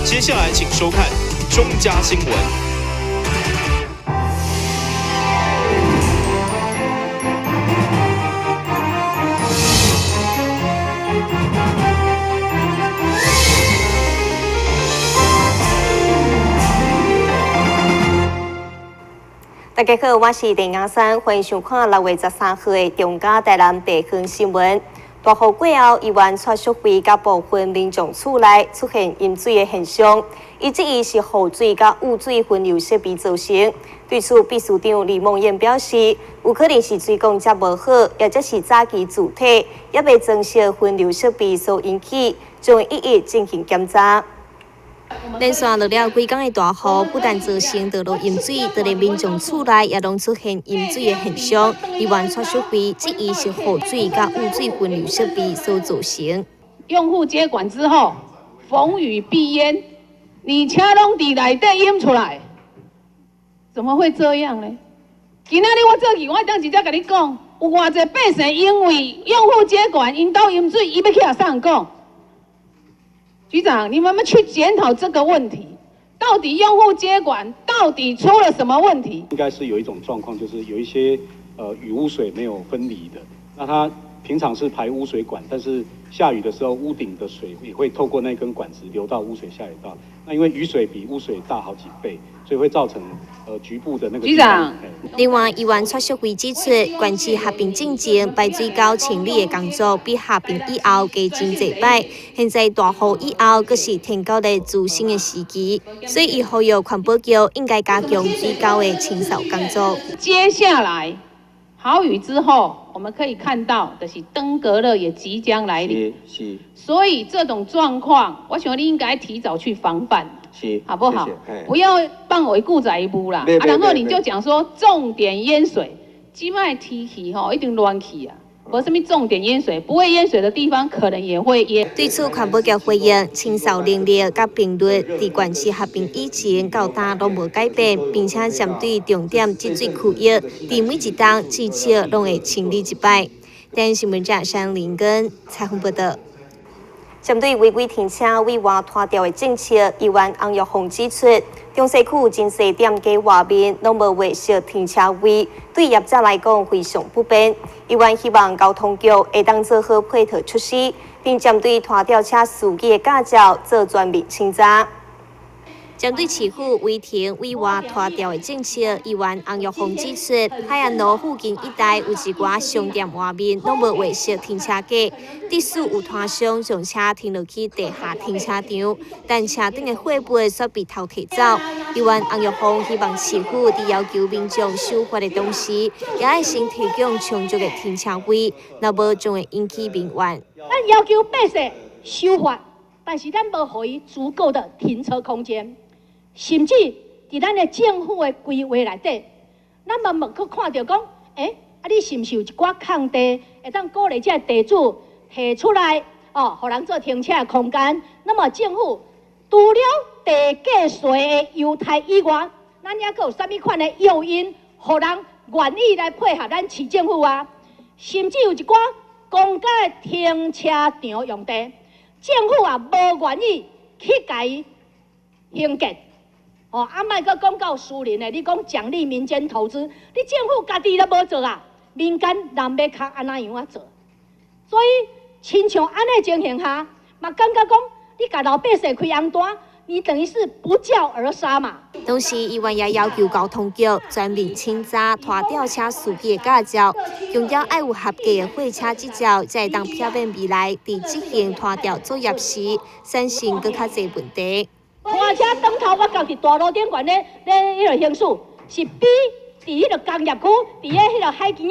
接下來請收看中嘉新聞。大家好，我是鄭雅珊，歡迎收看6月13號的中嘉台南地方新聞。大雨過後，議員蔡淑慧佮部分民眾厝內出現淹水的現象，伊質疑是雨水佮污水分流設備造成。對此，秘書長李孟諺表示，有可能是水管接無好，抑者是早期蛀體，猶未裝設分流設備所引起，將會一一進行檢查。連續落了幾工的大雨，不但造成道路淹水，就連民眾厝內也攏出現淹水的現象。議員蔡淑慧質疑是雨水佮污水分流設備所造成。用戶接管之後，逢雨必淹，你車攏佇內底淹出來，怎麼會這樣呢？今仔日我做議員，我當直接共你講，有偌濟百姓因為用戶接管，𪜶兜淹水，伊欲去予啥人講？局長，你們去檢討這個問題，到底用戶接管到底出了什麼問題？應該是有一種狀況，就是有一些雨污水沒有分離的，那它平常是排污水管，但是下雨的時候，屋頂的水也會透過那根管子流到污水下水道。那因為雨水比污水大好幾倍，所以會造成局部的那個。局長，另外，議員蔡淑慧指出，縣市合併進前排水溝清理的工作比合併以後加真濟擺。現在大雨以後，閣是天狗咧滋生的時期，所以伊呼籲環保局應該加強水溝的清掃工作。接下來好雨之後，我們可以看到的是登革熱也即將來臨。是。所以這種狀況，我想你應該提早去防範。是，好不好？不要放予久在霧啦。啊，然後你就講說重點淹水，這擺天氣吼一定亂去啊，無啥物重點淹水，不會淹水的地方可能也會淹。對此，環保局回應，清掃能力佮頻率，佇縣市合併以前到今攏無改變，並且針對重點積水區域，佇每一冬至少攏會清理一擺。電視新聞記者林根採訪報道。針對違規停車違外拖吊的政策，議員翁玉鳳指出，中西區有真濟店家外面攏無劃設停車位，對業者來講非常不便。議員希望交通局會當做好配套措施，並針對拖吊車司機的駕照做全面清查。針對市府違停違外拖吊的政策，議員翁玉鳳指出，海岸路附近一帶有一寡商店外面攏無劃設停車格，即使有攤商將車停落去地下停車場，但車頂的貨物卻被偷提走。議員翁玉鳳希望市府佇要求民眾守法的同時，也愛先提供充足的停車位，若無將會引起民怨。咱要求百姓守法，但是咱無予伊足夠的停車空間。甚至佇咱的政府的規劃內底，咱嘛無去看著講，啊，你是毋是有一寡空地，會當鼓勵這个地主提出來，哦，予人做停車的空間？那麼政府除了地價稅的優待以外，咱猶閣有啥物款的誘因，予人願意來配合咱市政府啊？甚至有一寡公家的停車場用地，政府也無願意去共伊興建。哦，啊，莫閣講到私人的，你講獎勵民間投資，你政府家己都無做啊，民間人欲較按怎樣仔做？所以，親像按呢情形下，嘛感覺講，你共老百姓開紅單，你等於是不教而殺嘛。同時，議員也要求交通局全面清查拖吊車司機的駕照，強調愛有合格的貨車執照，才會當避免未來佇執行拖吊作業時產生閣較濟問題。拖車當頭，我覺佇大路頂懸咧咧彼個行駛，是比佇彼個工業區、佇咧彼個海墘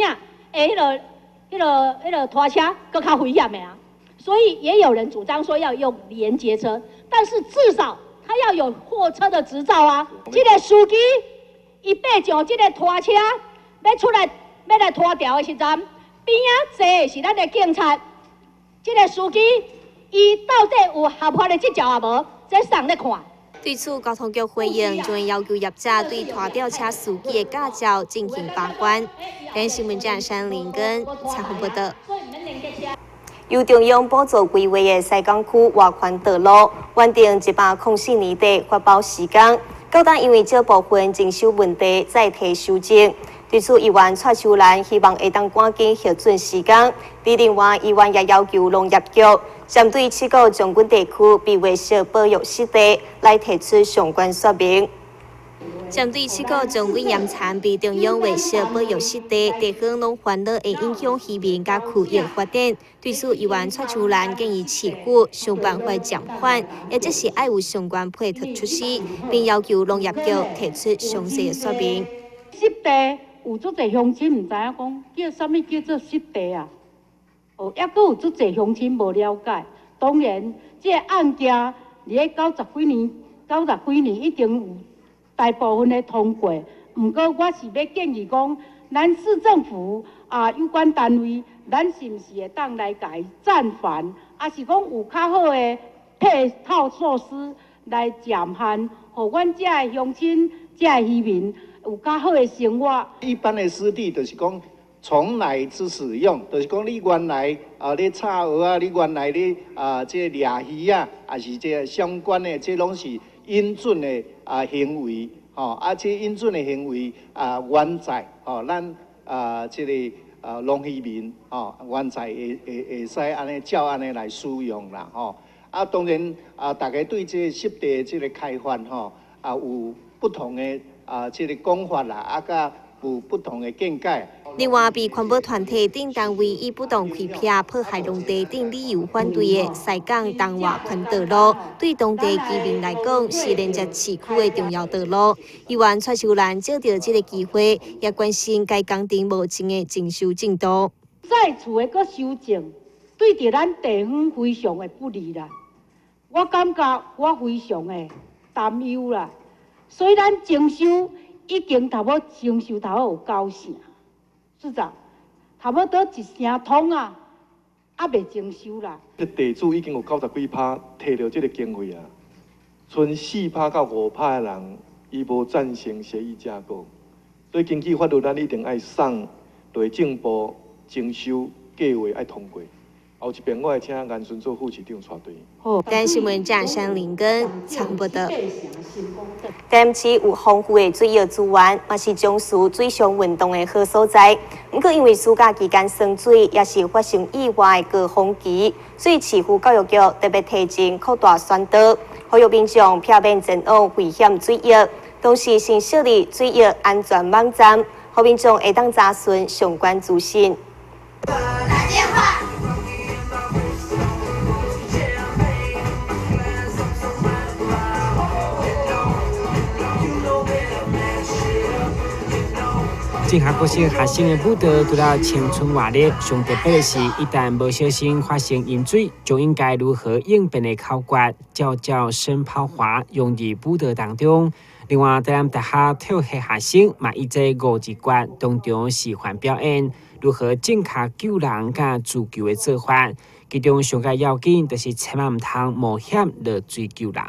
仔的彼個拖車閣較危險的啊！所以也有人主張說要用連結車，但是至少他要有貨車的執照啊！這個司機伊爬上這個拖車，欲出來欲來拖吊的時陣，邊仔坐的是咱的警察。這個司機伊到底有合法的執照抑無？這送咧看。對此，交通局回應，將會要求業者對拖吊車司機的駕照進行把關。電視新聞記者林根採訪報道。由中央補助規劃的西港區外環道路，原定104年底發包施工，到今因為這部分徵收問題再提修正。對此，議員蔡秋蘭希望會當趕緊核准施工。另外，議員也要求農業局針對七股將軍地區被劃設保育濕地來提出相關說明。針對七股將軍岩層被中央劃設保育濕地，地方攏煩惱會影響漁民佮區域發展。對此，議員蔡秋蘭建議市府想辦法暫緩，或者是愛有相關配套措施，並要求農業局提出詳細的說明。濕地有足濟鄉親毋知影講叫啥物叫做濕地啊？哦，猶閣有足濟鄉親無了解。當然，這個案件佇咧九十幾年、九十幾年已經有大部分的通過。毋過，我是欲建議講，咱市政府啊，有關單位，咱是毋是會當來共伊暫緩，抑是講有較好的配套措施來減限，予阮遮的鄉親、遮的漁民有較好的生活。一般的濕地就是講從來之使用，就是講你原來啊，咧插蚵仔，你原來咧啊，這個掠魚仔，抑是這個相關的，這攏是允准的啊行為，吼啊，這允准的行為啊，原在吼，咱啊這個啊農漁民吼，原在會會會使按呢照按呢來使用啦，吼啊，當然啊，大家對這個濕地這個開發吼啊有不同的啊這個講法啦，啊，佮有不同的見解。另外，被環保團體等單位以不當開闢破壞農地等理由反對的西港東外環道路，對當地居民來講是連接市區的重要道路。議員蔡秀蘭藉著這個機會，也關心該工程目前的徵收進度。再次的閣修正，對著咱地方非常的不利啦。我感覺我非常的擔憂啦。所以咱徵收已經差不多徵收差不多有九成。市長，差不多一成通啊，猶未徵收啦。這地主已經有九十幾趴提著這個經費啊，賰4趴到5趴的人，伊無贊成協議架構，所以根據法律，咱一定愛送內政部徵收計劃愛通過。後一邊我會請顏順做副市長帶隊。台新聞張山林根差不多。台南市有豐富的水域資源，嘛是從事水上運動的好所在。毋過因為暑假期間耍水，也是發生意外的高峰期，所以市府教育局特別提前擴大宣導，呼籲民眾避免前往危險水域，同時新設立水域安全網站，予民眾會當查詢相關資訊。打電話。進行國小學生的舞蹈，除了青春活力，上特別的是，一旦無小心發生淹水，就應該如何應變的口訣，叫叫伸拋滑用佇舞蹈當中。另外，台南大學體育系學生嘛，以這五字訣當場示範表演，如何正確救人佮自救的做法。其中上蓋要緊，就是千萬毋通冒險落水救人。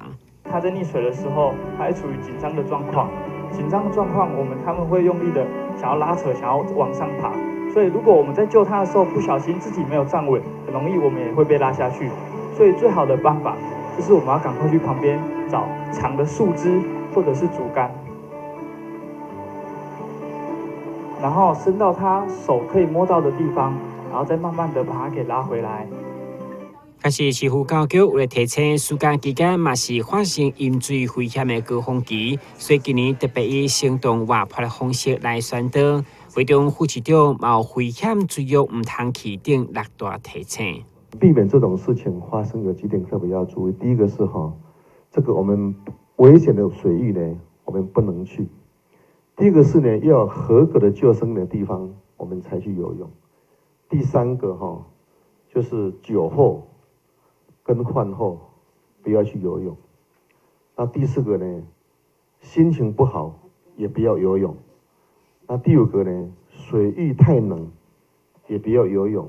他在溺水的時候，還處於緊張的狀況。緊張的狀況，我們他們會用力的想要拉扯，想要往上爬。所以如果我們在救他的時候不小心自己沒有站穩，很容易我們也會被拉下去。所以最好的辦法就是我們要趕快去旁邊找長的樹枝或者是竹竿，然後伸到他手可以摸到的地方，然後再慢慢的把他給拉回來。但是市府教育局為了提醒暑假期間嘛是發生淹水危險的高峰期，所以今年特別以生動活潑的方式來宣導。會中副市長嘛有危險水域毋通去等六大提醒。避免這種事情發生，有幾點特別要注意。第一個是哈，這個我們危險的水域呢，我們不能去。第二個是呢，要合格的救生的地方，我們才去游泳。第三個哈，就是酒後跟飯後不要去游泳。那第四個呢，心情不好也不要游泳。那第五個呢，水域太冷也不要游泳。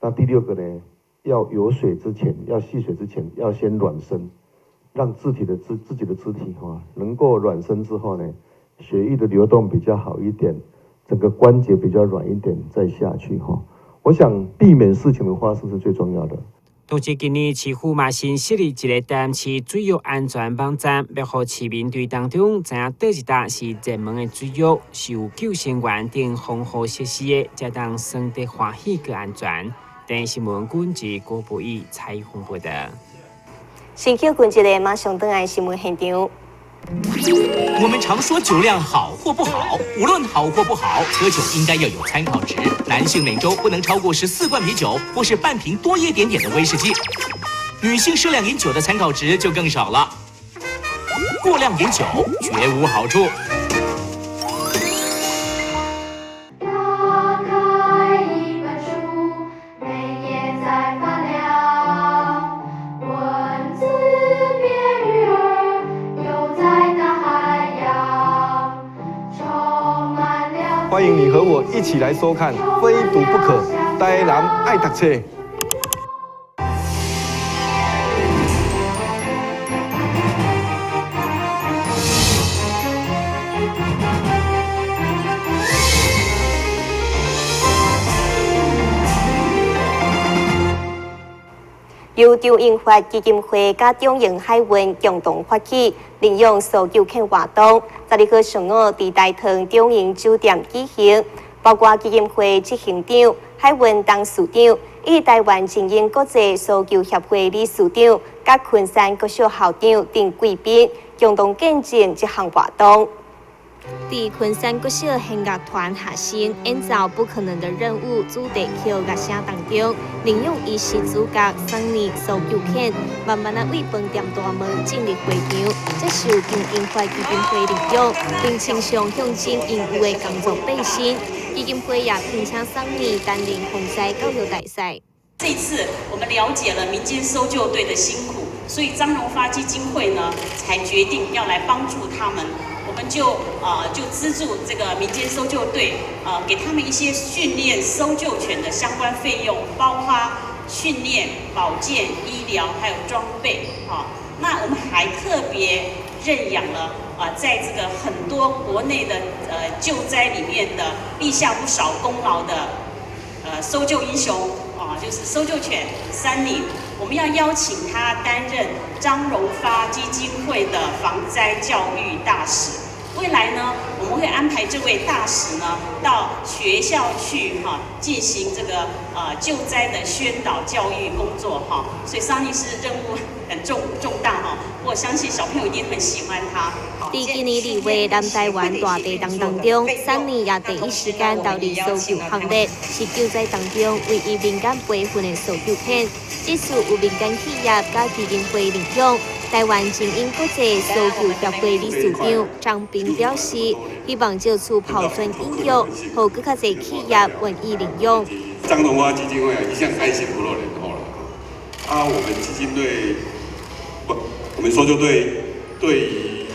那第六個呢，要游水之前，要戲水之前，要先暖身，讓自己的肢體哈能夠暖身之後呢，血液的流動比較好一點，整個關節比較軟一點再下去哈。我想避免事情的發生是最重要的。同時，今年市府嘛新設立一个台南市水域安全網站，欲予市民對當中知影佗一搭是熱門的水域，是有救生員等防護設施的，才當耍得歡喜閣安全。電視新聞軍事郭博義採訪報導。先去關一个，馬上轉來新聞現場。我們常說酒量好或不好，無論好或不好，喝酒應該要有參考值。男性每週不能超過14罐啤酒，或是半瓶多一點點的威士忌。女性適量飲酒的參考值就更少了。過量飲酒絕無好處。打開一本書，每頁在發亮，文字變魚兒，游在大海洋，充滿了。歡迎你和我一起來收看《非讀不可》，台南愛讀冊。由張榮發基金會佮中榮海運共同發起領養搜救犬活動，12號上午佇大潭中榮酒店舉行，包括基金會執行長、海運董事長，以及台灣精英國際搜救協會理事長、佮昆山國小校長等貴賓，共同見證這項活動。佇昆山國小弦樂團學生演奏《不可能的任務》主題曲樂聲當中，領養儀式主角桑尼搜救犬，慢慢仔對飯店大門進入會場，接受張榮發基金會領養，並穿上象徵榮譽的工作背心。基金會也聘請桑尼擔任防災教育大使。這次我們了解了民間搜救隊的辛苦，所以張榮發基金會呢，才決定要來幫助他們。我們就資助這個民間搜救隊，給他們一些訓練搜救犬的相關費用，包括訓練、保健、醫療，還有裝備。哈，那我們還特別認養了在這個很多國內的救災裡面的立下不少功勞的搜救英雄啊，就是搜救犬三尼。我們要邀請他擔任張榮發基金會的防災教育大使。未來呢，我們會安排這位大使呢到學校去哈進行這個救災的宣導教育工作哈。所以桑尼是任務很重大哈，我相信小朋友一定很喜歡他。佇今年2月南台灣大地震當中，桑尼也第一時間投入搜救行列，是救災當中唯一民間培訓的搜救犬。這次有民間企業佮基金會領養。台灣精英國際搜救協會理事長張斌表示，希望藉此拋磚引玉，予閣較濟企業願意領養。張榮發基金會啊，一向愛心不落人後了。啊，我們基金會不，我們搜救隊對於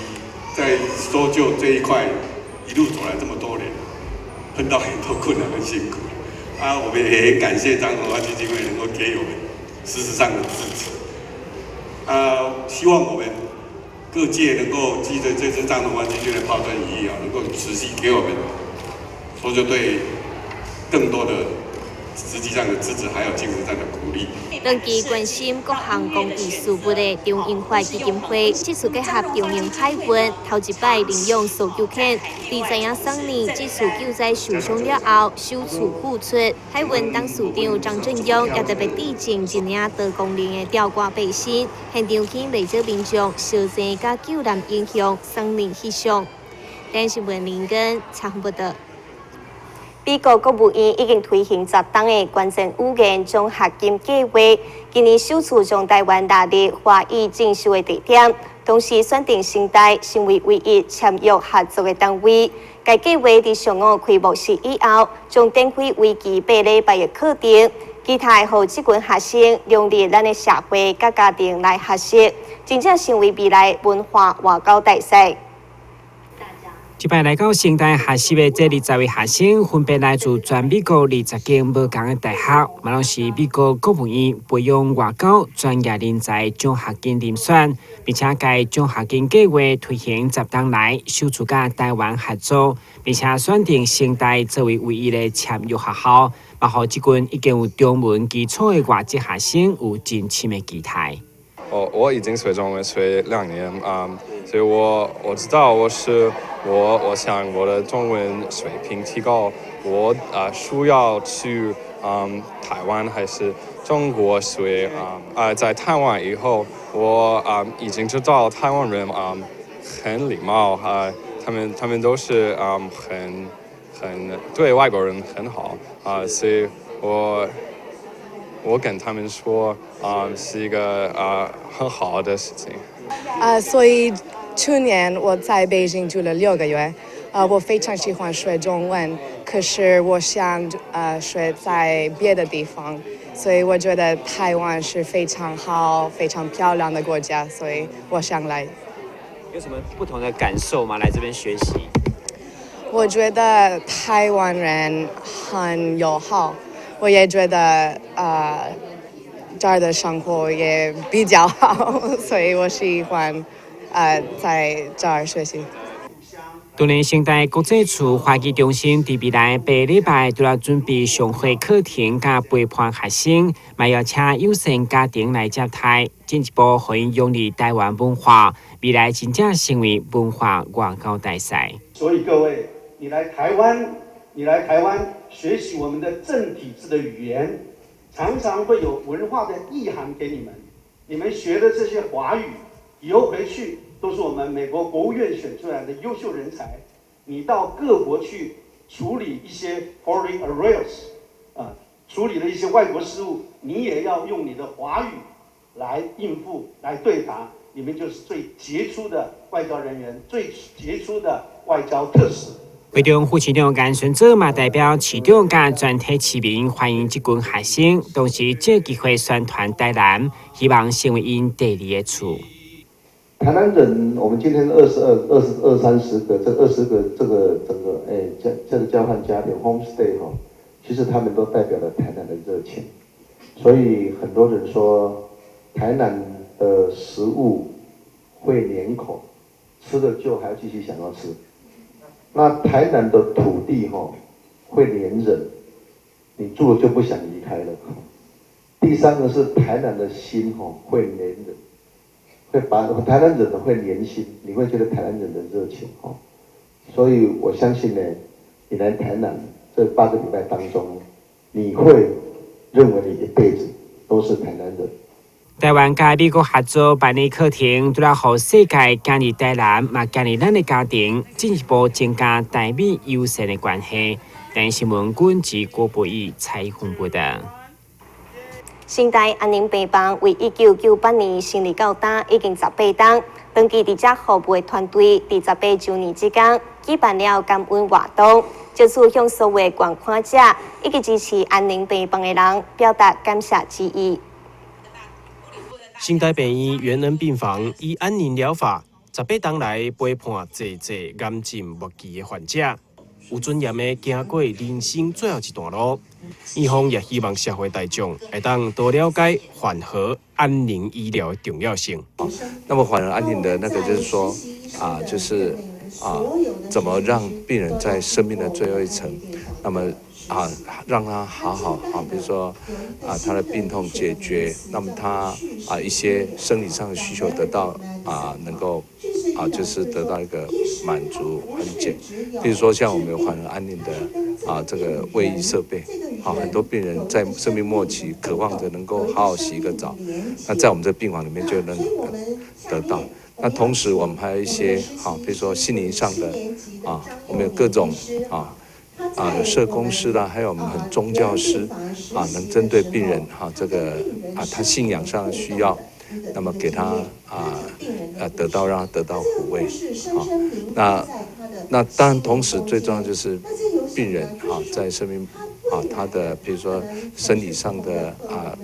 在搜救這一塊一路走來這麼多年，碰到很多困難和辛苦。啊，我們也很感謝張榮發基金會能夠給我們實質上的支持。希望我們各界能夠記得這次張榮發基金的拋磚引玉啊，能夠持續給我們搜救隊更多的實際上的支持，還有精神上的鼓勵。長期關心各項公益事務的張榮發基金會，這次結合中榮海運頭一擺領養搜救犬，佇知影桑尼這次救災受傷了後，首次付出。海運董事長張振勇也特別致贈一領多功能的吊掛背心，現場吸引袂少民眾相贊佮救難英雄桑尼翕相。電視新聞林根採訪報導。美國國務院已經推行10冬的關鍵語言獎學金計劃，今年首次將台灣納入華語進修的地點，同時選定成大成為唯一簽約合作的單位。該計劃佇上午開幕式以後，將展開為期8禮拜的課程，期待予這群學生融入咱的社會佮家庭來學習，真正成為未來文化外交大使。這擺來到成大學習的這20位學生，分別來自全美國20間無仝的大學，嘛攏是美國國務院培養外交專業人才獎學金遴選，並且該獎學金計劃推行10冬來，首次佮台灣合作，並且選定成大作為唯一的簽約學校，嘛予這群已經有中文基礎的外籍學生有真深的期待。我已經學中文學2年啊，所以我知道我是我我想我的中文水平提高，我需要去台灣還是中國學啊，在台灣以後，我已經知道台灣人很禮貌啊，他們都是很對外國人很好啊，所以我跟他們說是一個很好的事情。啊，所以去年我在北京住了6個月，我非常喜歡學中文，可是我想學在別的地方，所以我覺得台灣是非常好、非常漂亮的國家，所以我想來。有什麼不同的感受嗎？來這邊學習？我覺得台灣人很友好，我也覺得這兒的生活也比較好，所以我喜歡在這兒學習。當然，成大國際處華語中心佇未來8禮拜都要準備上會課程佮陪伴學生，嘛邀請友善家庭來接待，進一步予𪜶融入台灣文化，未來真正成為文化外交大使。所以各位，你來台灣，你來台灣學習我們的正體字的語言，常常會有文化的意涵給你們。你們學的這些華語，以後回去都是我們美國國務院選出來的優秀人才。你到各國去處理一些 foreign affairs，處理了一些外國事務，你也要用你的華語來應付、來對答。你們就是最傑出的外交人員，最傑出的外交特使。會中副市長顏順祖嘛代表市長佮全體市民歡迎這群學生，同時藉機會宣傳台南，希望成為𪜶第二个厝。台南人，我們今天22、二三十個，這20個，這個整個，這個交換家庭 homestay 哈，其實他們都代表了台南的熱情，所以很多人說台南的食物會黏口，吃了就還要繼續想要吃。那台南的土地哈會黏人，你住了就不想離開了。第三個是台南的心哈會黏人。會把台南人會黏心，你會覺得台南人的熱情哈，所以我相信呢，你來台南這8個禮拜當中，你會認為你一輩子都是台南人。台灣佮美國合作辦理課程，除了予世界加入台南，嘛加入咱的家庭，進一步增加台美友善的關係。台視新聞軍及郭博義採訪報道。成大安寧病房為1998年成立到今已經18冬，長期佇遮服務的團隊，佇18週年這工舉辦了感恩活動，藉此向所有捐款者以及支持安寧病房的人表達感謝之意。成大病院元恩病房以安寧療法，18冬來陪伴濟濟癌症末期的患者，有尊嚴的行過人生最後一段路。院方也希望社會大眾會當多了解緩和安寧醫療的重要性。那麼緩和安寧的那個就是說啊，就是啊，怎麼讓病人在生命的最後一程，那麼啊，讓他好好啊，比如說啊，他的病痛解決，那麼他啊一些生理上的需求得到啊，能夠啊，就是得到一個滿足緩解。比如說像我們有緩和安寧的啊這個衛浴設備，啊，很多病人在生命末期渴望着能夠好好洗一個澡，那在我們這病房裡面就能得到。那同時我們還有一些啊，比如說心靈上的啊，我們有各種啊，社工師啦，還有我們很宗教師啊，能針對病人哈，這個啊，他信仰上的需要，那麼給他得到讓他得到撫慰啊。那當然，同時最重要就是病人哈，在生命啊，他的比如說生理上的啊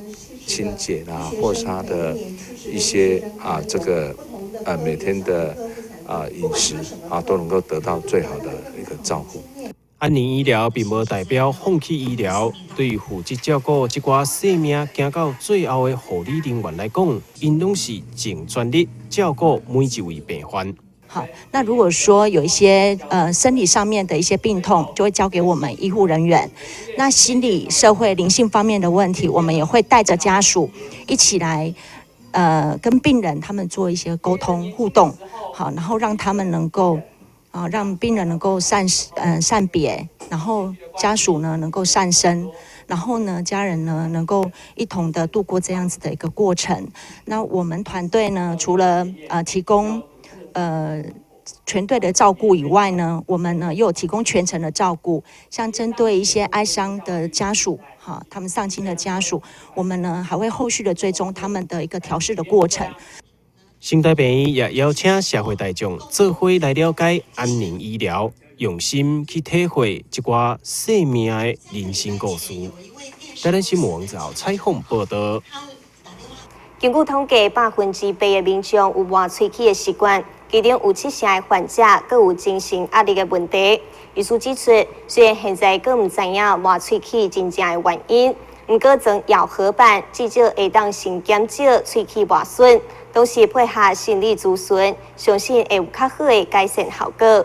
清潔啦，或是他的一些啊這個每天的飲食啊，都能夠得到最好的一個照顧。安寧醫療並無代表放棄醫療，對負責照顧這寡生命行到最後的護理人員來講，𪜶攏是盡全力照顧每一位病患。好，那如果說有一些身體上面的一些病痛，就會交給我們醫護人員。那心理、社會、靈性方面的問題，我們也會帶着家屬一起來，跟病人他們做一些溝通互動，好，然後讓他們能夠。啊，讓病人能夠善善別，然後家屬呢能夠善生，然後呢家人呢能夠一同的度過這樣子的一個過程。那我們團隊呢，除了提供全隊的照顧以外呢，我們呢又有提供全程的照顧，像針對一些哀傷的家屬，哈，他們喪親的家屬，我們呢還會後續的追蹤他們的一個調適的過程。成大病院也邀請社會大眾做伙來了解安寧醫療，用心去體會這寡生命的人生故事。台南新聞網站採訪報道。根據統計，8%的民眾有磨喙齒的習慣，其中有7成的患者閣有精神壓力的問題。醫師指出，雖然現在閣毋知影磨喙齒真正的原因，毋過裝咬合板至少會當先減少喙齒磨損。同時配合心理諮詢，相信會有較好的改善效果。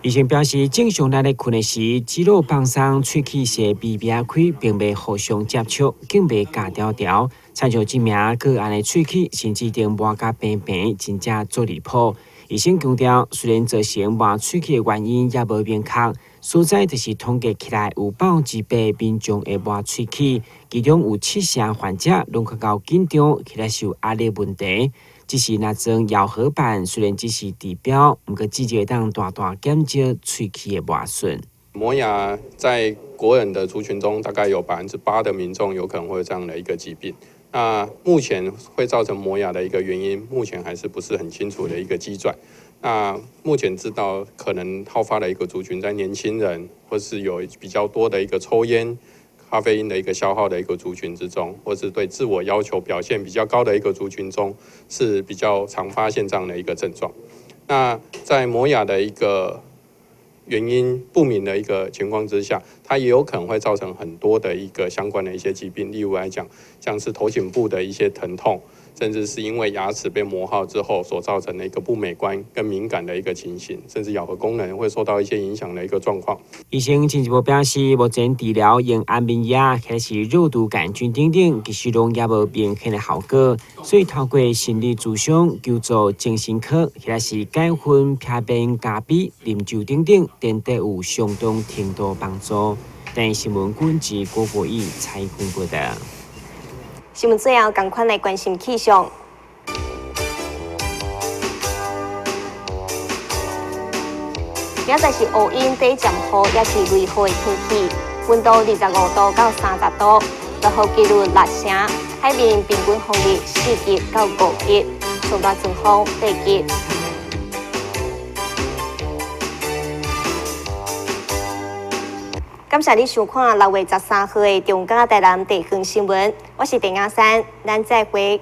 醫生表示，正常咱咧睏的時，肌肉放鬆，喙齒是微微開，並袂互相接觸，更袂咬牢牢。親像這名個案的喙齒，甚至頂磨甲平平，真正足離譜。醫生強調，雖然造成磨喙齒的原因猶無明確，所在就是統計起來有8%民眾會磨喙齒，其中有7成患者攏較𠢕緊張，或者是有壓力問題。只是若裝咬合板，雖然只是治標，毋過至少會當大大減少喙齒的磨損。磨牙在國人的族群中，大概有8%的民眾有可能會有這樣的一個疾病。那目前會造成磨牙的一個原因，目前還是不是很清楚的一個機轉。那目前知道可能好發的一個族群，在年輕人或是有比較多的一個抽菸、咖啡因的一個消耗的一個族群之中，或是對自我要求表現比較高的一個族群中，是比較常發現這樣的一個症狀。那在磨牙的一個原因不明的一個情況之下，它也有可能會造成很多的一個相關的一些疾病，例如來講，像是頭頸部的一些疼痛，甚至是因為牙齒被磨耗之後所造成的一個不美觀跟敏感的一個情形，甚至咬合功能會受到一些影響的一個狀況。醫生進一步表示，目前治療用安眠藥或是肉毒桿菌等等，其實攏猶無明顯的效果，所以透過心理諮商、求助精神科，或者是解紛、避免咖啡、啉酒等等，等都有相當程度幫助。但新聞軍之郭國義採訪報道。新聞最後，仝款來關心氣象。明仔載是烏雲短暫雨，也是雷雨的天氣，溫度25度到30度，落雨幾率6成，海面平均風力4級到5級，上大陣風8級。感謝你收看6月13號的中嘉台南地方新聞，我是鄭亞珊，咱再會。